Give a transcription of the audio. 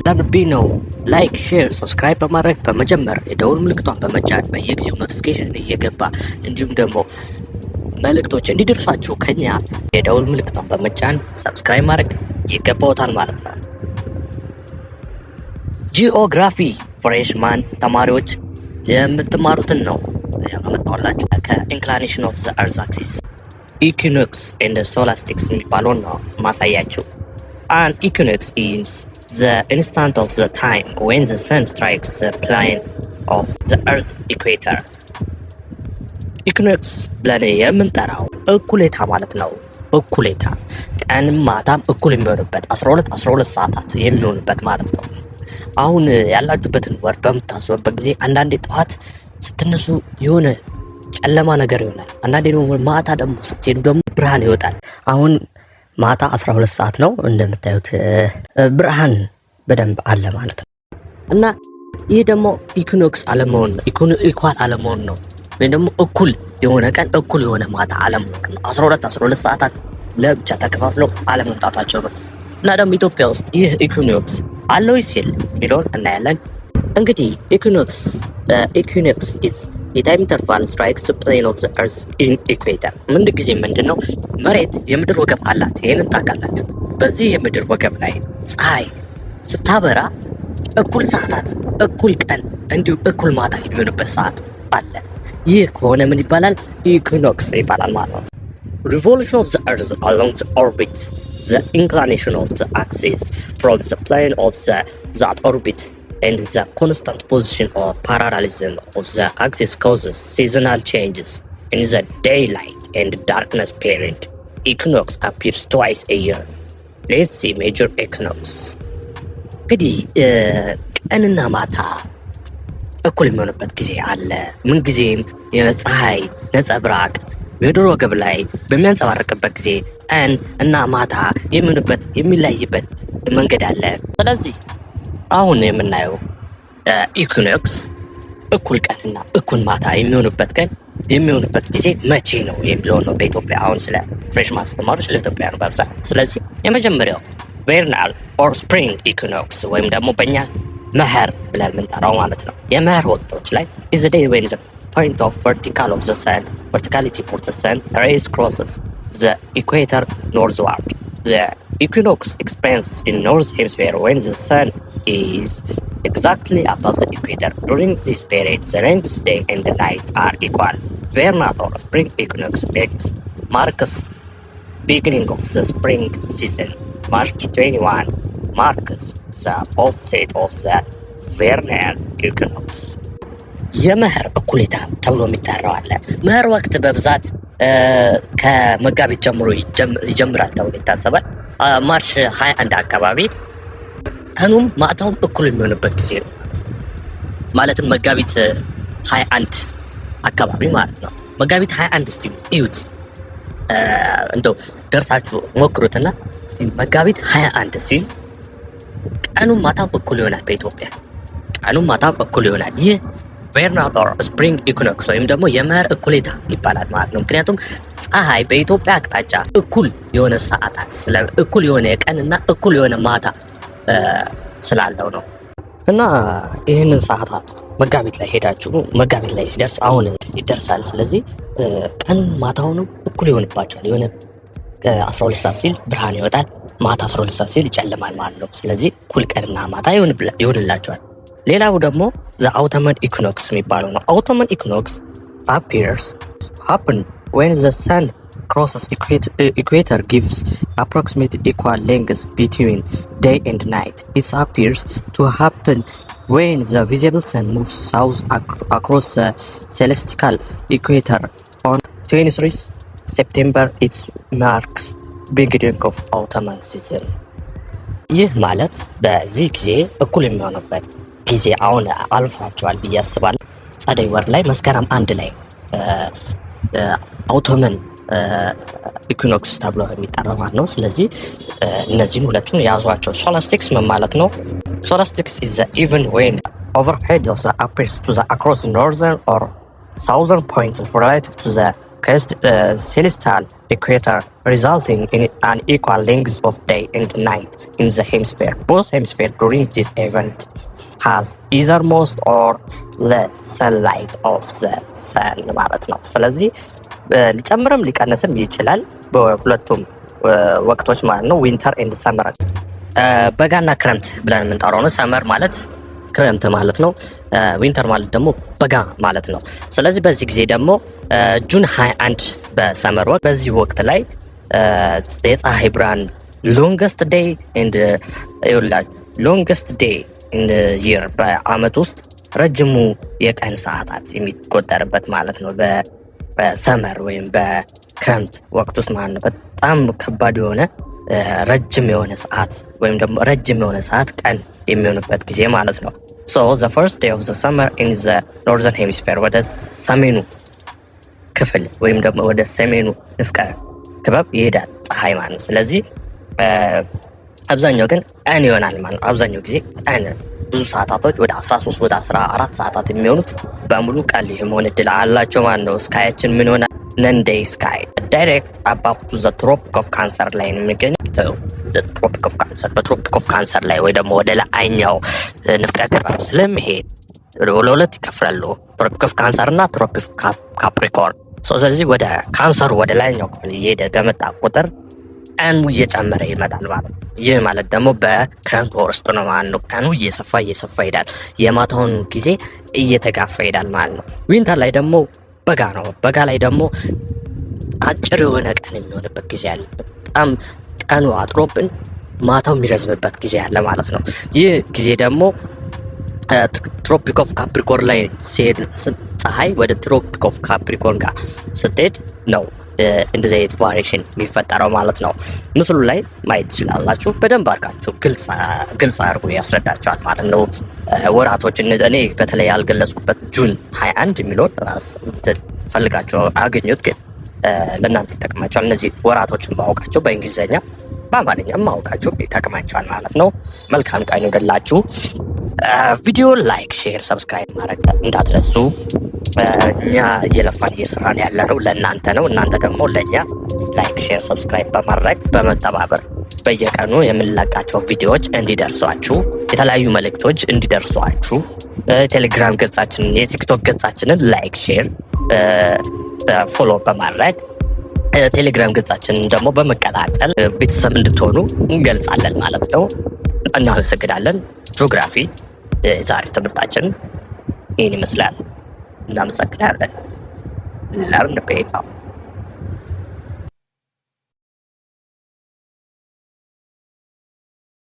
ለምቢ ነው። Like፣ share፣ subscribe በማድረግ በመጀመር የደውል ምልክቷን በመጫን በየጊዜው notification እየገባ እንዲሁም ደግሞ መልእክቶች እንዲደርሳችሁ ከኛ የደውል ምልክቷን በመጫን subscribe ማድረግ ይገባዎታል ማለት ነው። Geography freshman ተማሪዎች የምትማሩትን ነው ያመጣሁላችሁ። ከ inclination of the earth axis፣ equinox and solstice የሚባለውን ነው ማሳያችሁ። An equinox is the instant of the time when the sun strikes the plane of the earth equator። Equinox ብለን የምንጠራው እኩሌታ ማለት ነው። እኩሌታ ቀንም ማታም እኩል የሚሆንበት፣ 12 12 ሰዓታት የሚሆንበት ማለት ነው። አሁን ያላችሁበትን ወር በምታስቡበት ጊዜ አንዳንዴ ጠዋት ስትነሱ የሆነ ጨለማ ነገር ይሆናል። አንዳንዴ ደግሞ ማታ ደግሞ ስትሄዱ ደግሞ ብርሃን ይወጣል። አሁን ማታ 12 ሰዓት ነው፣ እንደምታዩት ብርሃን በደንብ አለ ማለት ነው። እና ይህ ደግሞ equinox አለመሆን ነው፣ equal አለመሆን ነው፣ ወይም ደግሞ እኩል የሆነ ቀን እኩል የሆነ ማታ አለመሆን ነው። 12 12 ሰዓታት ለብቻ ተከፋፍለው አለመምጣታቸው ነው። እና ደግሞ ኢትዮጵያ ውስጥ ይህ equinox አለ ወይስ የለም የሚለውን እናያለን። እንግዲህ equinox is የ time interval strikes plane of the earth in equator። ምን ጊዜ ምንድን ነው፣ መሬት የምድር ወገብ አላት። ይህንን ታውቃላችሁ። በዚህ የምድር ወገብ ላይ ፀሐይ ስታበራ እኩል ሰዓታት፣ እኩል ቀን እንዲሁም እኩል ማታ የሚሆንበት ሰዓት አለ። ይህ ከሆነ ምን ይባላል? Equinox ይባላል ማለት ነው። Revolution of the Earth along the orbit, the inclination of the axis from the plane of that orbit, and the constant position or parallelism of the axis causes seasonal changes in the daylight and darkness period. Equinox appears twice a year. Let's see major equinox. እንግዲህ ቀንና ማታ እኩል የሚሆንበት ጊዜ አለ። ምንጊዜም የፀሐይ ነጸብራቅ ምድር ወገብ ላይ በሚያንጸባርቅበት ጊዜ ቀን እና ማታ የሚሆንበት የሚለያይበት መንገድ አለ። ስለዚህ አሁን የምናየው equinox እኩል ቀንና እኩል ማታ የሚሆንበት ቀን የሚሆንበት ጊዜ መቼ ነው የሚለው ነው። በኢትዮጵያ አሁን ስለ freshman ስትማሩ ስለ ኢትዮጵያ ነው በብዛት። ስለዚህ የመጀመሪያው vernal or spring equinox ወይም ደግሞ በእኛ መኸር ብለን የምንጠራው ማለት ነው። የመኸር ወቅቶች ላይ is day when the point of vertical of the sun verticality of the sun rays crosses the equator northward. The equinox experiences in north hemisphere when the sun is exactly above the equator. During this period, the length day and the night are equal. Vernal or spring equinox marks beginning of the spring season. March 21 marks the offset of the vernal equinox. የመኸር እኩሌታ ተብሎ የሚጠራው አለ። መኸር ወቅት በብዛት ከመጋቢት ጀምሮ ይጀምራል ተብሎ ይታሰባል። March 21 አካባቢ ቀኑም ማታውም እኩል የሚሆንበት ጊዜ ነው። ማለትም መጋቢት 21 አካባቢ ማለት ነው። መጋቢት 21 እስቲ እዩት፣ እንደው ደርሳችሁ ሞክሩትና እስቲ መጋቢት 21 ሲል ቀኑም ማታም እኩል ይሆናል። በኢትዮጵያ ቀኑም ማታም እኩል ይሆናል። ይህ vernal or spring equinox ወይም ደግሞ የመኸር እኩሌታ ይባላል ማለት ነው። ምክንያቱም ፀሐይ በኢትዮጵያ አቅጣጫ እኩል የሆነ ሰዓታት፣ እኩል የሆነ ቀንና እኩል የሆነ ማታ ስላለው ነው። እና ይህንን ሰዓታት መጋቢት ላይ ሄዳችሁ መጋቢት ላይ ሲደርስ፣ አሁን ይደርሳል። ስለዚህ ቀን ማታውንም እኩል ይሆንባቸዋል። የሆነ 12 ሰዓት ሲል ብርሃን ይወጣል፣ ማታ 12 ሰዓት ሲል ይጨልማል ማለት ነው። ስለዚህ እኩል ቀንና ማታ ይሆንላቸዋል። ሌላው ደግሞ the autumn equinox የሚባለው ነው። Autumn equinox appears happen when the sun crosses equator, gives approximate equal length between day and night. It appears to happen when the visible sun moves south across the celestial equator on 23 September. It marks beginning of autumn season። ይህ ማለት በዚህ ጊዜ እኩል የሚሆንበት ጊዜ አሁን አልፏቸዋል ብዬ አስባለሁ። ጸደይ ወር ላይ መስከረም 1 ላይ autumn equinox ተብሎ የሚጠራው ማለት ነው። ስለዚህ እነዚህን ሁለቱን ያዟቸው። Solstice ምን ማለት ነው? Solstice is the event when overhead of the appears to the across northern or southern point relative to the celestial equator, resulting in an equal length of day and night in the hemisphere. Both hemisphere during this event has either most or less sunlight of the sun ማለት ነው። ስለዚህ ሊጨምርም ሊቀንስም ይችላል በሁለቱም ወቅቶች ማለት ነው። Winter and summer፣ በጋና ክረምት ብለን የምንጠራው ነው። Summer ማለት ክረምት ማለት ነው። Winter ማለት ደግሞ በጋ ማለት ነው። ስለዚህ በዚህ ጊዜ ደግሞ June 21 በ summer ወቅት፣ በዚህ ወቅት ላይ የፀሐይ ብርሃን longest day and longest day in year፣ በአመት ውስጥ ረጅሙ የቀን ሰዓታት የሚቆጠርበት ማለት ነው። በ summer ወይም በክረምት ወቅት ውስጥ ማለት ነው። በጣም ከባድ የሆነ ረጅም የሆነ ሰዓት ወይም ደግሞ ረጅም የሆነ ሰዓት ቀን የሚሆንበት ጊዜ ማለት ነው። So the first day of the summer in the northern hemisphere፣ ወደ ሰሜኑ ክፍል ወይም ደግሞ ወደ ሰሜኑ ንፍቀ ክበብ ይሄዳል ፀሐይ ማለት ነው። ስለዚህ አብዛኛው ግን ቀን ይሆናል ማለት ነው። አብዛኛው ጊዜ ቀን ብዙ ሰዓታቶች ወደ 13 ወደ 14 ሰዓታት የሚሆኑት በሙሉ ቀን የመሆን እድል አላቸው ማለት ነው። Sky ያችን ምን ሆነ? Noonday sky direct above to the Tropic of Cancer ላይ ነው የሚገኘው። The Tropic of Cancer፣ በ Tropic of Cancer ላይ ወይ ደግሞ ወደ ላይኛው ንፍቀ ክበብ ስለሚሄድ ለሁለት ይከፍላሉ። Tropic of Cancer እና Tropic Capricorn። ስለዚህ ወደ ካንሰሩ ወደ ላይኛው ክፍል እየሄደ በመጣ ቁጥር ቀኑ እየጨመረ ይመጣል ማለት ነው። ይህ ማለት ደግሞ በክረምት ወር ውስጥ ነው ማለት ነው። ቀኑ እየሰፋ እየሰፋ ይሄዳል። የማታውን ጊዜ እየተጋፋ ይሄዳል ማለት ነው። Winter ላይ ደግሞ በጋ ነው። በጋ ላይ ደግሞ አጭር የሆነ ቀን የሚሆንበት ጊዜ አለ። በጣም ቀኑ አጥሮብን ማታው የሚረዝምበት ጊዜ አለ ማለት ነው። ይህ ጊዜ ደግሞ Tropic of Capricorn ላይ ሲሄድ፣ ፀሐይ ወደ Tropic of Capricorn ጋር ስትሄድ ነው እንደዚህ አይነት variation የሚፈጠረው ማለት ነው። ምስሉ ላይ ማየት ትችላላችሁ። በደንብ አድርጋችሁ ግልጽ አድርጎ ያስረዳቸዋል ማለት ነው። ወራቶች እኔ በተለይ ያልገለጽኩበት June 21 የሚለውን ራስ እንትን ፈልጋቸው አገኙት፣ ግን ለእናንተ ይጠቅማቸዋል። እነዚህ ወራቶችን ማወቃቸው በእንግሊዝኛ በአማርኛም ማወቃቸው ይጠቅማቸዋል ማለት ነው። መልካም ቀን ይሁንላችሁ። ቪዲዮ like፣ share፣ subscribe ማድረግ እንዳትረሱ። እኛ እየለፋን እየሰራን ያለነው ለእናንተ ነው። እናንተ ደግሞ ለእኛ like፣ share፣ subscribe በማድረግ በመተባበር በየቀኑ የምንለቃቸው ቪዲዮዎች እንዲደርሷችሁ፣ የተለያዩ መልእክቶች እንዲደርሷችሁ ቴሌግራም ገጻችንን፣ የቲክቶክ ገጻችንን like፣ share፣ follow በማድረግ ቴሌግራም ገጻችንን ደግሞ በመቀላቀል ቤተሰብ እንድትሆኑ እንገልጻለን ማለት ነው። እናመሰግናለን። ጂኦግራፊ የዛሬ ትምህርታችን ይህን ይመስላል። እናመሰግናለን። Learn better.